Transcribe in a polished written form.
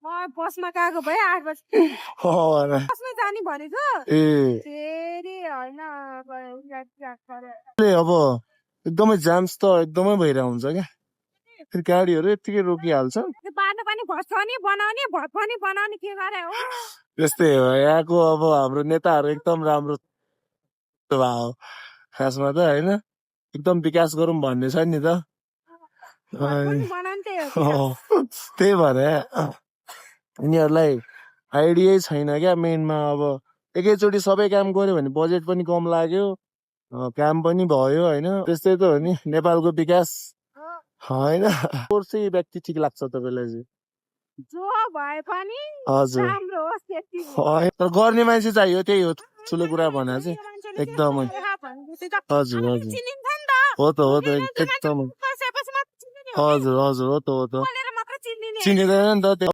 बसमा गएको भए 8 बजे बसमै जाने भनेको फेरि होइन अब एकदमै जाम्स त एकदमै भइरहेको हुन्छ क्या फेरि गाडीहरू यत्तिकै रोकिहाल्छ बाटो पनि भत्काउने बनाउने भत्काउने बनाउने के गरे हो त्यस्तै हो यहाँको अब हाम्रो नेताहरू एकदम राम्रो भयो खासमा त होइन एकदम विकास गरौँ भन्ने छ नि त त्यही भएर यिनीहरूलाई आइडियै छैन क्या मेनमा अब एकैचोटि सबै काम गर्यो भने बजेट पनि कम लाग्यो काम पनि भयो होइन त्यस्तै त हो नि नेपालको विकास होइन चाहिँ व्यक्ति ठिक लाग्छ तपाईँलाई चाहिँ जो भए पनि हजुर राम्रो होस् त्यति तर गर्ने मान्छे चाहियो त्यही हो ठुलो कुरा भने चाहिँ एकदमै हजुर हजुर हो त एकदमै हजुर हजुर हो त चिनिँदैन नि त